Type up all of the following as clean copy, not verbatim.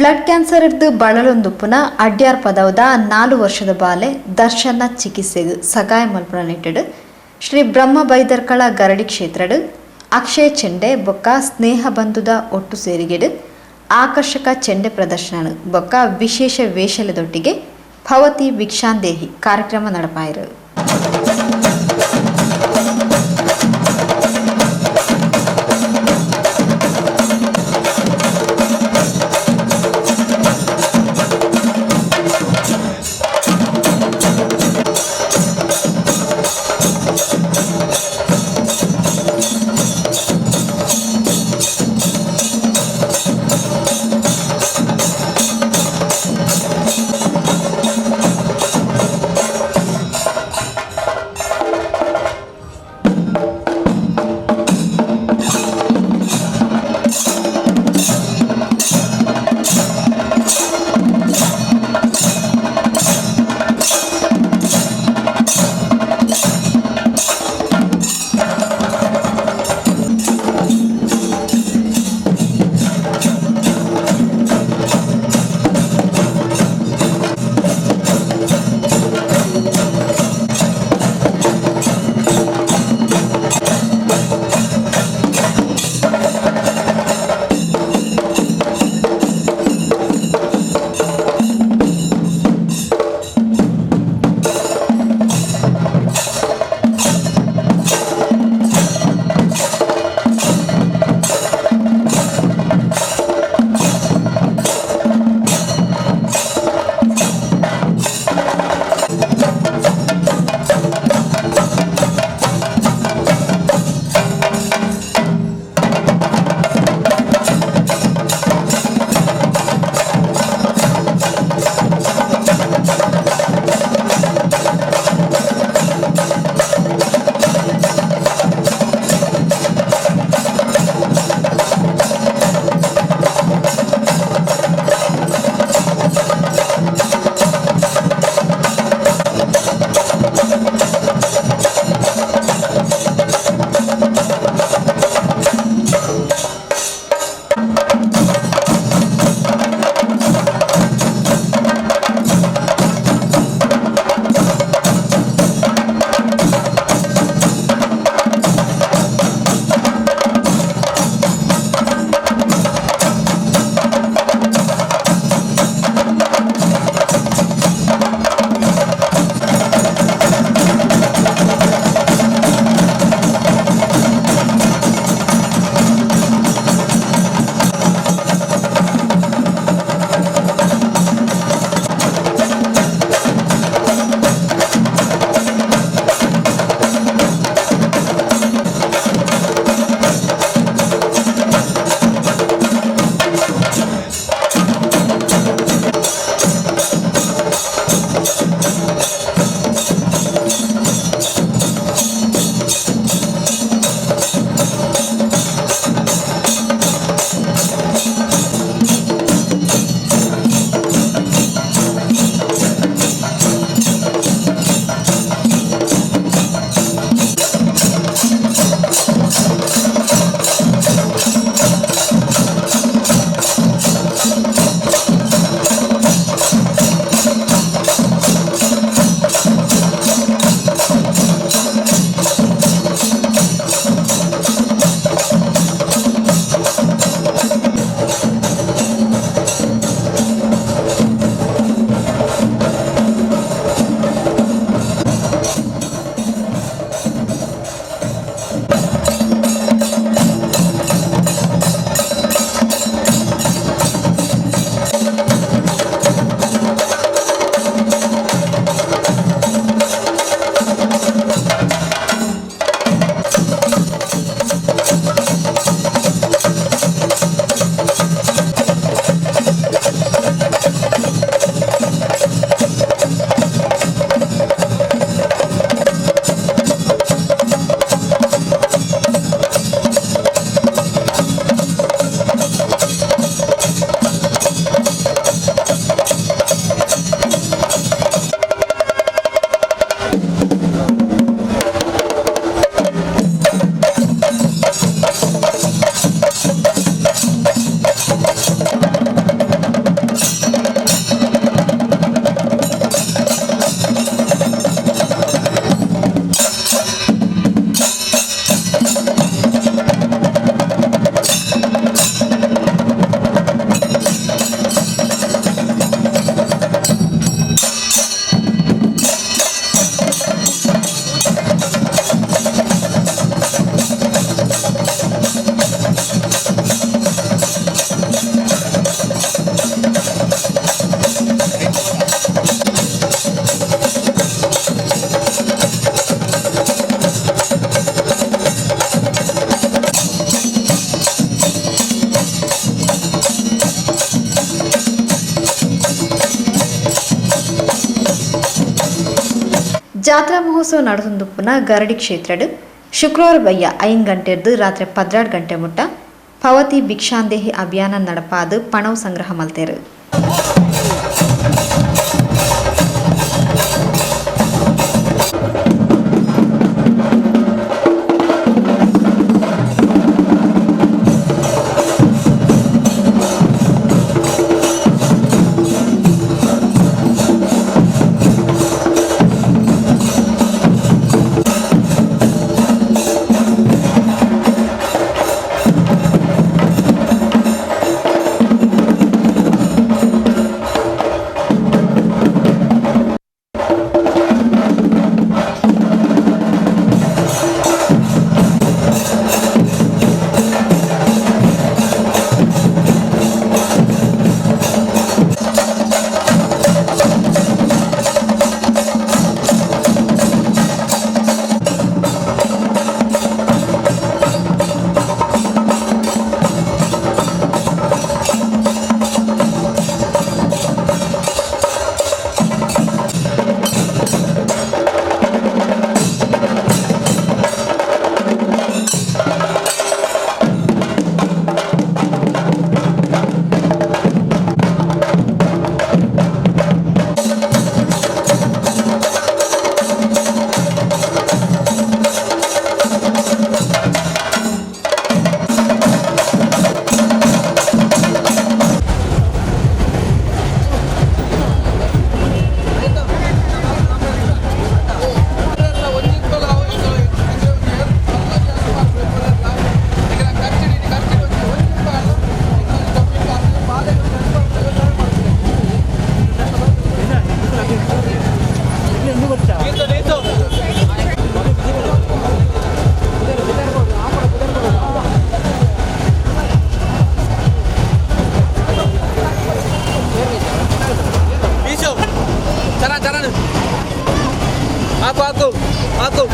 Blood cancer ರ್ದ್ ಬಳಲೊಂದುಪ್ಪುನ ಅಡ್ಯಾರ್ ಪದವುದ ನಾಲ್ ವರ್ಷದ ಬಾಲೆ ದರ್ಶನ್ನ ಚಿಕಿತ್ಸೆಗ್ ಸಗಾಯ ಮಲ್ಪುನ ನಿಟ್ಟುಡ್ ಶ್ರೀ ಬ್ರಹ್ಮ ಬೈದರ್ಕಳ ಗರಡಿ ಕ್ಷೇತ್ರಡ್ ಅಕ್ಷಯ ಚೆಂಡೆ ಬೊಕ್ಕ ಸ್ನೇಹ ಬಂಧುದ ಒಟ್ಟು ಸೇರಿಗೆಡ್ ಆಕರ್ಷಕ ಚೆಂಡೆ ಪ್ರದರ್ಶನ ಬೊಕ್ಕ ವಿಶೇಷ ವೇಷಲೆದೊಟ್ಟಿಗೆ ಭವತಿ ಭಿಕ್ಷಾಂದೇಹಿ ಕಾರ್ಯಕ್ರಮ ನಡಪಾಯೆರ್. ಜಾತ್ರಾ ಮಹೋತ್ಸವ ನಡೆದುಪ್ಪುನ ಗರಡಿ ಕ್ಷೇತ್ರಡ್ ಶುಕ್ರವಾರ ಬಯ್ಯ 5 ಗಂಟೆರ್ದು ರಾತ್ರಿ 12 ಗಂಟೆ ಮುಟ್ಟ ಪವತಿ ಭಿಕ್ಷಾಂದೇಹಿ ಅಭಿಯಾನ ನಡಪಾದು ಪಣವು ಸಂಗ್ರಹ ಮಲ್ತೇರು. ಹಾಕು ಹಾಕು.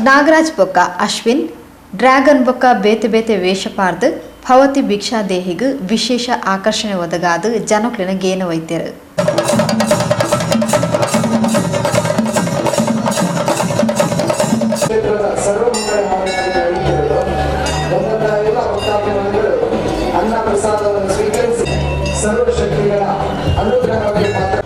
ನಾಗರಾಜ್ ಬೊಕ್ಕ ಅಶ್ವಿನ್ ಡ್ರ್ಯಾಗನ್ ಬೊಕ್ಕ ಬೇತೆ ಬೇತೆ ವೇಷಪಾರ್ದು ಭವತಿ ಭಿಕ್ಷಾ ದೇಹಿಗ್ ವಿಶೇಷ ಆಕರ್ಷಣೆ ಒದಗಾದು ಜನಕ್ಲೆನ ಗೇನ ವೈದ್ಯರು. ಕ್ಷೇತ್ರದ ಸರ್ವಮಂಗಳ ಹಾರತಿಯನ್ನು ಬಂದಂತಹ ಎಲ್ಲ ಭಕ್ತಾಭಿಮಾನಿಗಳು ಅನ್ನ ಪ್ರಸಾದವನ್ನು ಸ್ವೀಕರಿಸಿ ಸರ್ವಶಕ್ತಿಗಳ ಅನುಗ್ರಹಕ್ಕೆ ಪಾತ್ರ.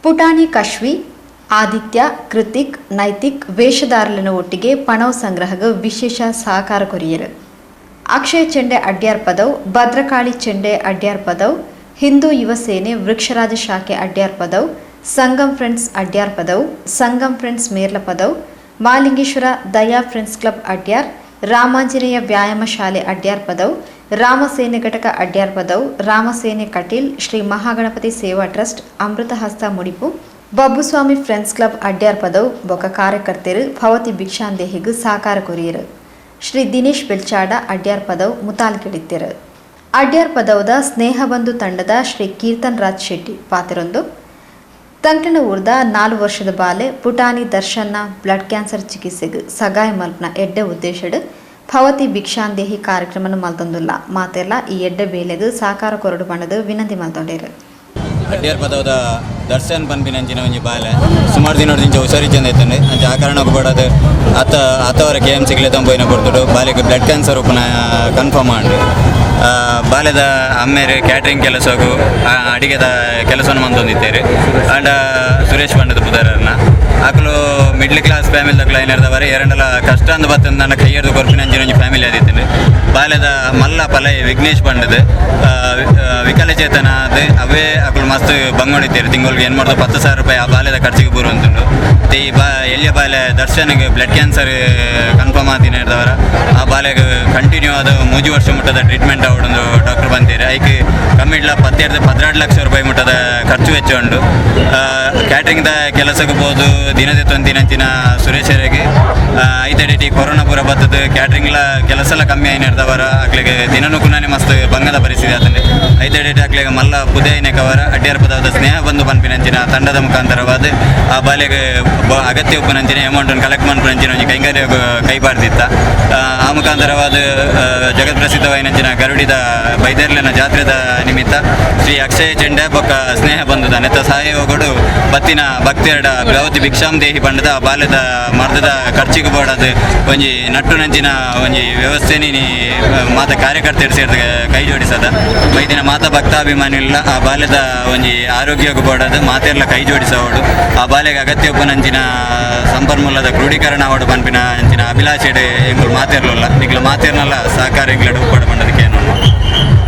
ಪುಟಾಣಿ ಕಶ್ವಿ, ಆದಿತ್ಯ, ಕೃತಿಕ್, ನೈತಿಕ್ ವೇಷಧಾರುಲೆನ ಒಟ್ಟಿಗೆ ಪಣವು ಸಂಗ್ರಹಗ್ ವಿಶೇಷ ಸಹಕಾರ ಕೊರಿಯೆರ್. ಅಕ್ಷಯ ಚೆಂಡೆ ಅಡ್ಯಾರ್ ಪದವ್, ಭದ್ರಕಾಳಿ ಚೆಂಡೆ ಅಡ್ಯಾರ್ ಪದವ್, ಹಿಂದೂ ಯುವ ಸೇನೆ ವೃಕ್ಷರಾಜ ಶಾಖೆ ಅಡ್ಯಾರ್ ಪದವ್, ಸಂಗಮ್ ಫ್ರೆಂಡ್ಸ್ ಅಡ್ಯಾರ್ ಪದವ್, ಸಂಗಮ್ ಫ್ರೆಂಡ್ಸ್ ಮೇರ್ಲ ಪದವ್, ಮಾಲಿಂಗೇಶ್ವರ ದಯಾ ಫ್ರೆಂಡ್ಸ್ ಕ್ಲಬ್ ಅಡ್ಯಾರ್, ರಾಮಾಂಜನೇಯ ವ್ಯಾಯಾಮ ಶಾಲೆ ಅಡ್ಯಾರ್ ಪದವ್, ರಾಮಸೇನೆ ಘಟಕ ಅಡ್ಯಾರ್ ಪದವ್, ರಾಮಸೇನೆ ಕಟೀಲ್, ಶ್ರೀ ಮಹಾಗಣಪತಿ ಸೇವಾ ಟ್ರಸ್ಟ್ ಅಮೃತಹಸ್ತ ಮುಡಿಪು, ಬಬ್ಬುಸ್ವಾಮಿ ಫ್ರೆಂಡ್ಸ್ ಕ್ಲಬ್ ಅಡ್ಯಾರ್ ಪದವ್ ಬೊಕ ಕಾರ್ಯಕರ್ತೆರು ಭವತಿ ಭಿಕ್ಷಾಂದೇಹಿಗ್ ಸಹಕಾರ ಕೊರಿಯೆರ್. ಶ್ರೀ ದಿನೇಶ್ ಬೆಲ್ಚಾಡ ಅಡ್ಯಾರ್ ಪದವ್ ಮುತಾಲ್ಕಿಡಿತ್ತೆರು. ಅಡ್ಯಾರ್ ಪದವ್ದ ಸ್ನೇಹಬಂಧು ತಂಡದ ಶ್ರೀ ಕೀರ್ತನ್ ರಾಜ್ ಶೆಟ್ಟಿ ಪಾತೆರೊಂದು, ತಂಕ್ಲೆನ ಊರ್ದ 4 ವರ್ಷದ ಬಾಲೆ ಪುಟಾಣಿ ದರ್ಶನ್ನ ಬ್ಲಡ್ ಕ್ಯಾನ್ಸರ್ ಚಿಕಿತ್ಸೆಗ್ ಸಗಾಯ ಮಲ್ಪನ ಎಡ್ಡೆ ಉದ್ದೇಶಡ್ ಭವತಿ ಭಿಕ್ಷಾಂದೇಹಿ ಕಾರ್ಯಕ್ರಮನ್ ಮಲ್ತೊಂದುಲ್ಲ. ಮಾತೆರ್ಲ ಈ ಎಡ್ಡೆ ಬೇಲೆಗ್ ಸಹಕಾರ ಕೊರೊಡು ಪಂಡುದು ವಿನಂತಿ ಮಲ್ತೊಂಡೆರ್. ಅಡ್ಯಾರ್ ಪದವದ ದರ್ಶನ್ ಪನ್ಪಿನಂಚಿನ ಒಂಜಿ ಬಾಲೆ ಸುಮಾರು ದಿನೊಡ್ದಿಂಚ ಹುಷಾರಿಜ್ಜಂದೆ ಇತ್ತಂಡೆ. ಅಂಚ ಆ ಕಾರಣಕ್ಕೂ ಬೋಡಾದ್ ಅತ್ತ ಅತ್ತವರ ಕೆ ಎಮ್ ಸಿಗ್ಲೆ ತಂಪೋಯಿನ ಪೊರ್ತುಡು ಬಾಲೆಗ್ ಬ್ಲಡ್ ಕ್ಯಾನ್ಸರ್ ಉಪ್ಪುನ ಕನ್ಫರ್ಮ್ ಆಂಡ್. ಬಾಲೆದ ಅಮ್ಮೆರ್ ಕ್ಯಾಟ್ರಿಂಗ್ ಕೆಲಸಗು ಅಡಿಗೆದ ಕೆಲಸವನ್ನು ಮಂತೊಂದಿತ್ತೇರು. ಆಂಡ ಸುರೇಶ್ ಪಂಡದ ಪುದರನ್ನ ಅಕುಲು ಮಿಡ್ಲ್ ಕ್ಲಾಸ್ ಫ್ಯಾಮಿಲಿ ದಕ್ಲು ಐನರ್ದವರೆ ಎರಡಲ ಕಷ್ಟ ಅಂದ್ ಬತ್ತಂದ ಕೈಯರ್ದು ಕೊರ್ಪಿನಂಚಿನ ಒಂಜಿ ಫ್ಯಾಮಿಲಿ ಆದಿತ್ತಂಡು. ಬಾಲೆದ ಮಲ್ಲ ಪಲೈ ವಿಘ್ನೇಶ್ ಪಂಡದು ವಿಕಲಚೇತನ ಆದ್ ಅವೇ ಅಕುಲು ಮಸ್ತ್ ಬಂಗೊಂಡಿತ್ತೇರು. ತಿಂಗಳಿಗೆ ಏನು ಮಾಡ್ದು 10,000 ರೂಪಾಯಿ ಆ ಬಾಲೆದ ಖರ್ಚಿಗೆ ಬರುವಂತುಂಡು. ಮತ್ತೆ ಈ ಬಾ ಎಲ್ಯ ಬಾಲೆ ದರ್ಶನ್ಗೆ ಬ್ಲಡ್ ಕ್ಯಾನ್ಸರ್ ಕನ್ಫರ್ಮ್ ಆದಿನ ಇರ್ದವರ ಆ ಬಾಲೆಗ್ ಕಂಟಿನ್ಯೂ ಆದ 3 ವರ್ಷ ಮುಟ್ಟದ ಟ್ರೀಟ್ಮೆಂಟ್ ಆವಡೊಂದು ಡಾಕ್ಟರ್ ಬಂತೀರಿ. ಐಕ್ ಕಮ್ಮಿಡ್ಲ ಪತ್ತೆರ್ದು 12 ಲಕ್ಷ ರೂಪಾಯಿ ಮುಟ್ಟದ ಖರ್ಚು ವೆಚ್ಚ ಉಂಡು. ಕ್ಯಾಟ್ರಿಂಗ್ದ ಕೆಲಸಕ್ಕೆ ಬೋದು ದಿನದ ದಿನಂಚಿನ ಸುರೇಶರಿಗೆ ಐತಡಿಟಿ ಕೊರೋನಾ ಪೂರ ಬತ್ತದ, ಕ್ಯಾಟ್ರಿಂಗ್ಲ ಕೆಲಸ ಎಲ್ಲ ಕಮ್ಮಿ ಆಯ್ನಿರ್ದವರ ಅಕ್ಲೆಗೆ ದಿನನೂ ಕುನಾನೆ ಮಸ್ತ್ ಬಂಗದ ಪರಿಸ್ಥಿತಿ ಆತಂಡೆ. ಐತಡಿಟಿ ಅಕ್ಲೆಗೆ ಮಲ್ಲ ಪುದೆಯಿನ ಕವರ ಅಡ್ಯಾರ್ ಪದವದ ಸ್ನೇಹ ಬಂಧು ಪನ್ಪಿನಂಚಿನ ತಂಡದ ಮುಖಾಂತರವಾದ ಆ ಬಾಲೆಗೆ ಅಗತ್ಯ ಉಪ್ಪುನಂಚಿನ ಅಮೌಂಟ್ ಕಲೆಕ್ಟ್ ಮನ್ಪುನಂಚಿನ ಒಂಜಿ ಕೈಂಕರ್ಯ ಕೈಪಾಡ್ದಿತ್ತ. ಆ ಮುಖಾಂತರವಾದ ಜಗತ್ ಪ್ರಸಿದ್ಧವಾಯಿನಂಚಿನ ಗರುಡಿದ ಬೈದರ್ಲಿನ ಜಾತ್ರೆದ ನಿಮಿತ್ತ ಶ್ರೀ ಅಕ್ಷಯ ಚೆಂಡೆ ಬೊಕ್ಕ ಸ್ನೇಹ ಬಂಧುದ ನೆತ್ತ ಸಹಯೋಗಡು ಬತ್ತಿನ ಭಕ್ತಿಯರ್ಡ ಭವತಿ ಭಿಕ್ಷಾಂ ದೇಹಿ ಪಂಡದ ಆ ಬಾಲ್ಯದ ಮರ್ದದ ಖರ್ಚಿಗೆ ಬೋಡಾದ್ ಒಂಜಿ ನಟ್ಟು ನಂಚಿನ ಒಂಜಿ ವ್ಯವಸ್ಥೆನಿ ಮಾತ ಕಾರ್ಯಕರ್ತರು ಸೇರ್ದ ಕೈ ಜೋಡಿಸದ. ಬೈದಿನ ಮಾತ ಭಕ್ತಾಭಿಮಾನಿಲ್ಲ ಆ ಬಾಲ್ಯದ ಒಂಜಿ ಆರೋಗ್ಯಕ್ಕೆ ಬೋಡಾದ್ ಮಾತೆರ್ಲ ಕೈ ಜೋಡಿಸವಡು, ಆ ಬಾಲೆಗೆ ಅಗತ್ಯ ಉಪ್ಪುನಂಚಿನ ಸಂಪನ್ಮೂಲದ ಕ್ರೋಢೀಕರಣ ಅವಡು ಪನ್ಪಿನ ಅಂಚಿನ ಅಭಿಲಾಷೆಡ್ ಎಂಕುಲು ಮಾತೆರ್ಲುಲ್ಲ. ನಿಕ್ಲು ಮಾತೆರ್ನಲ್ಲ ಸಹಕಾರ ಎಂಕ್ಲೆಡ್ ಉಪ್ಪಡ ಪಂಡದಕ್ಕೆ ಏನು.